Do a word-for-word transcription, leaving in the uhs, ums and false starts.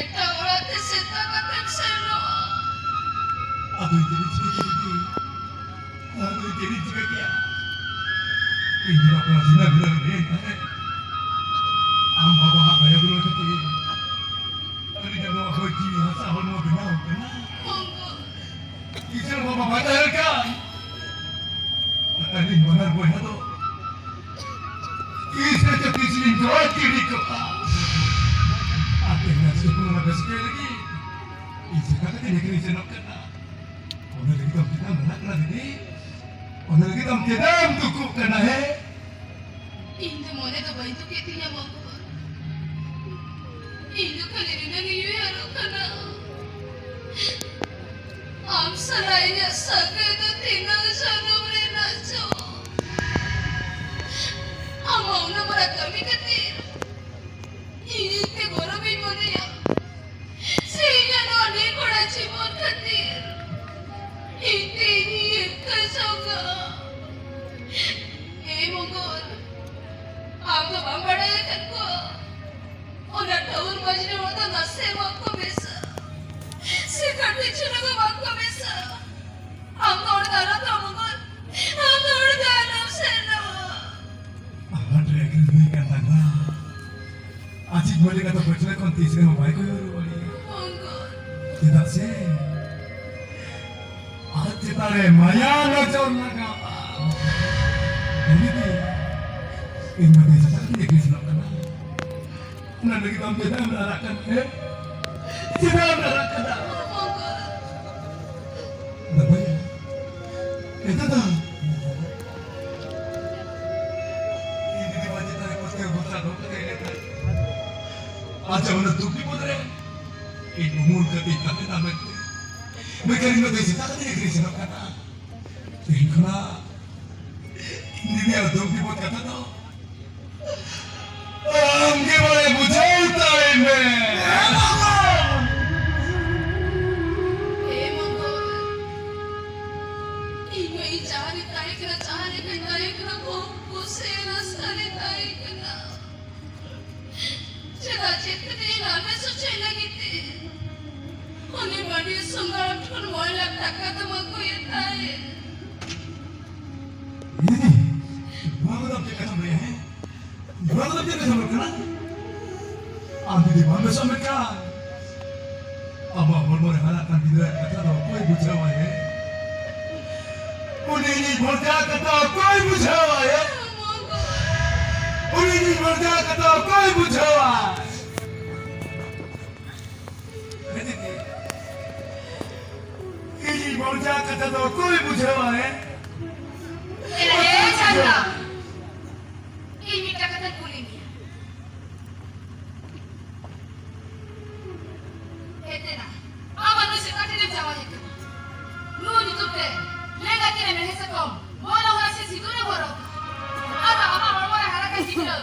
ᱮᱴᱟᱜ ᱚᱲᱟᱜ ᱛᱮ ᱥᱮᱛᱟ ᱠᱟᱛᱮᱢ ᱥᱮᱱᱚᱜᱼᱟ᱾ ᱟᱫᱚ ᱪᱮᱫ ᱤᱧ ᱪᱤᱠᱟᱹ ᱠᱮᱭᱟ? ᱟᱫᱚ ᱪᱮᱫ ᱤᱧ ᱪᱤᱠᱟᱹ ᱠᱮᱭᱟ? ᱤᱧ ᱫᱚ ᱵᱟᱯᱞᱟ ᱥᱤᱸᱜᱟᱹᱲ ᱵᱮᱲᱟ ᱨᱮ ᱦᱮᱡ ᱠᱟᱛᱮ ᱟᱢ ᱵᱟᱵᱟᱣᱟᱜ ᱫᱟᱭᱟ ᱫᱩᱞᱟᱹᱲ ᱠᱷᱟᱹᱛᱤᱨ ᱟᱹᱞᱤᱧᱟᱜ ᱱᱚᱣᱟ ᱦᱚᱭ ᱡᱤᱣᱤ ᱦᱟᱥᱟ ᱦᱚᱲᱢᱚ ᱵᱮᱱᱟᱣ ᱠᱟᱱᱟ᱾ ᱤᱥᱚᱨ ᱵᱟᱵᱟ ᱵᱟᱭ ᱛᱟᱦᱮᱸ ᱠᱟᱱ ᱟᱹᱞᱤᱧ ᱵᱟᱱᱟᱨ ᱵᱚᱭᱦᱟ ᱫᱚ ᱛᱤᱥ ᱨᱮᱪᱚ ᱛᱤᱥ ᱞᱤᱧ ᱡᱚᱲ ᱜᱤᱰᱤ ᱠᱚᱜᱼᱟ᱾ ᱟᱯᱮ ᱱᱟᱥᱮ ᱠᱚ ᱨᱟᱹᱥᱠᱟᱹᱭ ᱞᱟᱹᱜᱤᱫ ᱤᱧ ᱥᱮᱛᱟ ᱠᱟᱛᱮ ᱟᱹᱠᱷᱨᱤᱧ ᱥᱮᱱᱚᱜ ᱠᱟᱱᱟ᱾ ᱚᱱᱟ ᱞᱟᱹᱜᱤᱫ ᱟᱢ ᱪᱮᱫᱟᱜ ᱮᱢ ᱨᱟᱜ ᱠᱟᱱᱟ ᱫᱤᱫᱤ? ᱚᱱᱟ ᱞᱟᱹᱜᱤᱫ ᱟᱢ ᱪᱮᱫᱟᱜ ᱮᱢ ᱫᱩᱠᱩᱜ ᱠᱟᱱᱟ ᱦᱮ? ᱤᱧ ᱫᱚ ᱢᱚᱱᱮ ᱫᱚ ᱵᱟᱹᱧ ᱫᱩᱠᱮᱫ ᱛᱤᱧᱟ ᱢᱚᱠᱚᱨ᱾ ᱤᱧ ᱫᱚ ᱠᱷᱟᱹᱞᱤ ᱱᱤᱱᱟᱹᱜ ᱤᱧ ᱩᱭᱦᱟᱹᱨᱚᱜ ᱠᱟᱱᱟ, ᱟᱢ ᱥᱟᱞᱟᱜ ᱤᱧᱟᱹᱜ ᱥᱟᱹᱜᱟᱹᱭ ᱫᱚ ᱛᱤᱱᱟᱹᱜ ᱡᱚᱱᱚᱢ ᱨᱮᱱᱟᱜ ᱪᱚ᱾ ᱟᱢᱟᱜ ᱩᱱᱟᱹᱜ ᱢᱟᱨᱟᱝ ᱠᱟᱹᱢᱤ ᱠᱷᱟᱹᱛᱤᱨ ᱤᱧ ᱤᱧᱛᱮ ᱜᱚᱨᱚᱵᱤᱧ ᱢᱚᱱᱮᱭᱟ᱾ ᱥᱮ ᱤᱧᱟᱹᱜ ᱱᱚᱣᱟ ᱱᱤᱨᱜᱩᱬᱟ ᱡᱤᱵᱚᱱ ᱠᱷᱟᱹᱛᱤᱨ ᱤᱧ ᱛᱮ ᱤᱧᱤᱧ ᱦᱤᱨᱠᱟᱹ ᱡᱚᱝᱟ᱾ ᱮ ᱢᱚᱝᱜᱚᱞ, ᱟᱢ ᱫᱚ ᱵᱟᱢ ᱵᱟᱲᱟᱭ ᱟᱠᱟᱫ ᱠᱚᱣᱟ, ᱚᱱᱟ ᱴᱟᱹᱣᱩᱨ ᱢᱟᱹᱡᱽ ᱨᱮ ᱚᱱᱟ ᱱᱟᱥᱮ ᱵᱟᱝ ᱠᱚ ᱢᱮᱥᱟ, ᱥᱮ ᱠᱟᱹᱴᱤᱡ ᱪᱩᱞᱩᱝ ᱦᱚᱸ ᱵᱟᱝ ᱠᱚ ᱢᱮᱥᱟ᱾ ᱟᱢ ᱫᱚ ᱚᱸᱰᱮ ᱫᱚ ᱟᱞᱚᱢ ᱥᱮᱱᱚᱜᱼᱟ᱾ ᱟᱢ ᱫᱚ ᱚᱸᱰᱮ ᱫᱚ ᱟᱞᱚᱢ ᱥᱮᱱᱚᱜᱼᱟ᱾ ᱟᱵᱟᱨ ᱰᱨᱮᱜᱤᱝ ᱦᱩᱭ ᱠᱟᱱ ᱛᱟᱠᱚᱣᱟ᱾ ᱟᱡᱤᱡ ᱢᱟᱹᱞᱤᱠ ᱟᱫᱚ ᱯᱟᱹᱪᱷᱞᱟᱹ ᱠᱷᱚᱱ ᱛᱤᱥ ᱨᱮᱦᱚᱸ ᱵᱟᱭ ᱠᱚᱭᱚᱜ ᱨᱩᱣᱟᱹᱲᱮᱭᱟ᱾ ᱪᱮᱫᱟᱜ ᱥᱮ ᱟᱡ ᱪᱮᱛᱟᱱ ᱨᱮ ᱢᱟᱭᱟ ᱱᱚᱡᱚᱨ ᱞᱟᱜᱟᱣᱟ᱾ ᱩᱱᱤ ᱫᱚ ᱤᱧ ᱢᱟ ᱫᱮᱥ ᱪᱮᱛᱟᱱ ᱨᱮ ᱠᱤᱥᱱᱚᱜ ᱠᱟᱱᱟ᱾ ᱚᱱᱟ ᱞᱟᱹᱜᱤᱫ ᱟᱢ ᱪᱮᱫᱟᱜ ᱮᱢ ᱨᱟᱨᱟᱜ ᱠᱟᱱᱟ, ᱦᱮᱸ? ᱪᱮᱫᱟᱜ ᱮᱢ ᱨᱟᱨᱟᱜ ᱠᱟᱱᱟ? ᱵᱟᱵᱟᱭᱟ, ᱮ ᱫᱟᱫᱟ, ᱤᱧ ᱡᱩᱫᱤ ᱵᱟᱝ ᱪᱮᱛᱟᱱ ᱨᱮ ᱯᱟᱹᱛᱭᱟᱹᱣ ᱵᱷᱚᱨᱥᱟ ᱫᱚᱦᱚ ᱠᱟᱛᱮ ᱮᱱᱮᱡ ᱛᱟᱦᱮᱸ, ᱟᱪᱪᱷᱟ, ᱚᱱᱟ ᱫᱩᱠ ᱵᱤᱯᱚᱫ ᱨᱮ ᱤᱧ ᱩᱢᱩᱞ ᱠᱟᱛᱮᱧ ᱛᱟᱦᱮᱱᱟ ᱢᱮᱱᱛᱮ, ᱢᱮᱱᱠᱷᱟᱱ ᱤᱧ ᱢᱟ ᱛᱮᱦᱮᱧ ᱥᱮᱛᱟᱜ ᱠᱟᱛᱮᱧ ᱟᱹᱠᱷᱨᱤᱧ ᱥᱮᱱᱚᱜ ᱠᱟᱱᱟ᱾ ᱛᱮᱦᱮᱧ ᱠᱷᱚᱱᱟᱜ ᱤᱧ ᱫᱩᱱᱤᱭᱟᱹ ᱫᱩᱠ ᱵᱤᱯᱚᱫ ᱠᱟᱛᱷᱟ ᱫᱚ ᱟᱢ ᱜᱮ ᱵᱟᱲᱟᱭ ᱵᱩᱡᱷᱟᱹᱣ ᱛᱟᱭ ᱢᱮ᱾ ᱦᱮ ᱢᱚᱝᱜᱚᱞ, ᱤᱧ ᱢᱟ ᱤᱧ ᱡᱟᱦᱟᱸ ᱨᱮ ᱛᱟᱦᱮᱸ ᱠᱟᱱᱟ, ᱡᱟᱦᱟᱸ ᱞᱮᱠᱟᱧ ᱛᱟᱦᱮᱸ ᱠᱟᱱᱟ, ᱠᱷᱩᱵ ᱠᱩᱥᱤ ᱨᱟᱹᱥᱠᱟᱹ ᱨᱮ ᱛᱟᱦᱮᱸ ᱠᱟᱱᱟ᱾ ᱪᱮᱫᱟᱜ ᱪᱮᱫ ᱠᱷᱟᱹᱛᱤᱨ ᱤᱧ ᱞᱟᱸᱫᱟ ᱥᱚᱪᱚᱭ ᱞᱟᱹᱜᱤᱫ ᱱᱚᱣᱟ ᱫᱚ ᱪᱮᱫ ᱞᱮᱠᱟ ᱠᱟᱱᱟ? ᱟᱢ ᱡᱩᱫᱤ ᱵᱟᱢ ᱵᱮᱥᱚᱜ ᱢᱮᱱᱠᱷᱟᱱ, ᱟᱢᱟᱜ ᱦᱚᱲᱢᱚ ᱨᱮ ᱦᱟᱨᱟᱜ ᱠᱟᱱ ᱜᱤᱫᱽᱨᱟᱹ ᱠᱟᱛᱷᱟ ᱫᱚ ᱚᱠᱚᱭ ᱵᱩᱡᱷᱟᱹᱣᱟᱭ? ᱩᱱᱤ ᱤᱧᱤᱡ ᱵᱷᱚᱨᱡᱟ ᱠᱟᱛᱷᱟ ᱚᱠᱚᱭ ᱵᱩᱡᱷᱟᱹᱣᱟᱭ? ᱩᱱᱤ ᱤᱧᱤᱡ ᱵᱷᱚᱨᱡᱟ ᱠᱟᱛᱷᱟ ᱚᱠᱚᱭ ᱵᱩᱡᱷᱟᱹᱣᱟ? ᱤᱧᱤᱡ ᱵᱷᱚᱨᱡᱟ ᱠᱟᱛᱷᱟ ᱫᱚ ᱚᱠᱚᱭ ᱵᱩᱡᱷᱟᱹᱣᱟᱭ? ᱮ ᱪᱟᱸᱫᱟ, ᱤᱧ ᱢᱤᱫᱴᱟᱝ ᱠᱟᱛᱷᱟᱧ ᱠᱩᱞᱤ ᱢᱮᱭᱟ᱾ ᱮᱛᱮᱱᱟ, ᱟᱢ ᱱᱩᱭ ᱥᱮᱛᱟ ᱴᱷᱮᱱᱮᱢ ᱡᱟᱶᱟᱭ ᱟᱠᱟᱱᱟ᱾ ᱱᱩᱭ ᱧᱩᱛᱩᱢ ᱛᱮ ᱞᱮᱸᱜᱟ ᱛᱤᱨᱮ ᱢᱮᱲᱦᱮᱫ ᱥᱟᱠᱚᱢ, ᱢᱚᱞᱚᱝ ᱥᱮ ᱥᱤᱸᱫᱩᱨᱮᱢ ᱦᱚᱨᱚᱜ ᱟᱠᱟᱫᱟ᱾ ᱟᱨ ᱟᱢᱟᱜ ᱦᱚᱲᱢᱚ ᱨᱮ ᱦᱟᱨᱟ ᱠᱟᱱ ᱜᱤᱫᱽᱨᱟᱹ